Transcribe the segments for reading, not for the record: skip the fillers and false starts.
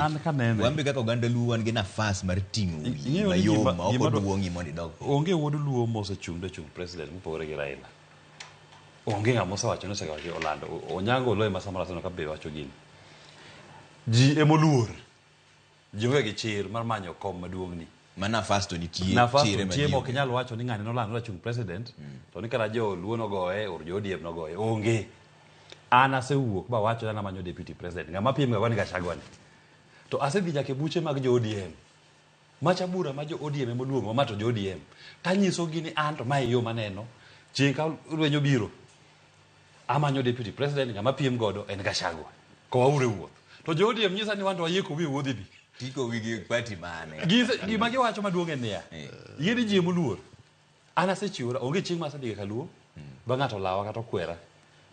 An kanene. Wan be kaka oganda Luo wan gi nafas mar ting'o wiyi Ing'eyo ni mayom ma ok oduong'i mondo idog piny. Onge wuod Luo mosechung' dochung' president mopogore gi Raila. Onge ng'ama osewacho ni osewacho olando. Onyango Oloo ema samoro aseneno ka be wacho gini. Ji emoluor. Ji onge gi chir mar manyo kom maduong' ni. Ma nafas to nitie. Nafas chir to ema nitie ji ma ok onge. inyal wacho ni ng'ani nolando ni ochung' president to ni kata jo Luo nogoye or jo ODM nogoye. Onge. An asewuok bawacho ni an amanyo deputy president. Ng'ama piem ga ni Gachagua ni. To asedhi nyaka e buche mag jo ODM. Macha bura ma jo ODM ema oluongo ma to jo ODM. Tanyisogi ni an to mae e yo maneno. Chieng' ka lweny obiro, amanyo deputy president ng'ama piem godo en Gachagua. Kowauru e wuoth. To jo ODM nyisa ni wan to wayie kowi e wuodhini. Tikowi gi party mane? Gima giwacho maduong' en niya, yie ni ji ema oluor. An asechiwora, onge chieng' ma asedhiga kaluo ba ng'ato olawa kata okwera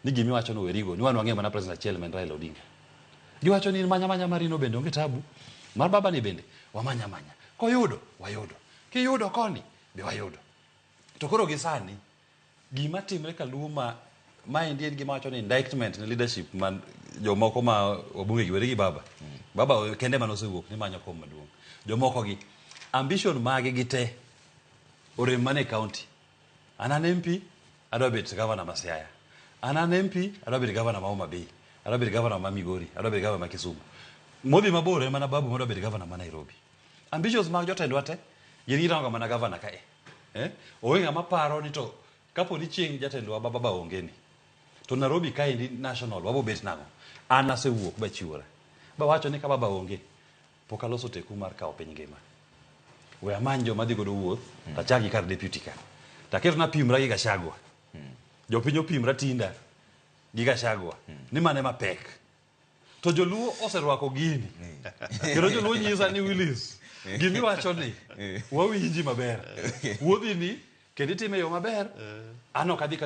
ni gima iwacho no werigo, ni wan wang'eyo mana president achiel ma en Raila Odinga. Giwacho ni in manya manya marino bende onge tabu, mar baba ni bende wamanya manya. Koyudo, wayudo. Kiyudo koni, be wayudo. To koro gi sani, gima timre kaluo ma maendi en gima wacho ni indictment ne leadership ma jomoko ma wabunge gi weri gi baba. Baba kende mane osewuok ni manyo kom maduong'. Jomoko gi ambition magi gi te orem mana e county. An an MP, adwa bet governor ma Siaya. An an MP, adwa bet governor ma Homa Bay. Adwa bet governor ma Migori, adwa bet governor ma Kisumu. Modhi mabor en mana Babu madwa bet governor ma Nairobi. Ambitions mag jotendwa te, gin girango mana governor kae. Eh? Onge ng'ama paro ni to kapo ni chieng' jatendwa ba baba onge ni. To Nairobi kaendi national wabo bet nang'o? An asewuok bachiwora. Bawacho ni ka baba onge, Pok aloso teku mar kawo piny ngima. We amany joma adhi godo wuoth, to achak gi kar deputy ka. To aketo napimra gi Gachagua. Jopiny opimra tinda gi Gachagua ni mane mapek. To joluo oserwako gini. Kendo joluo nyisa ni Willis, gimiwacho ni wawinji maber. Wuodhini kendo itime e yo maber. An ok adhi ka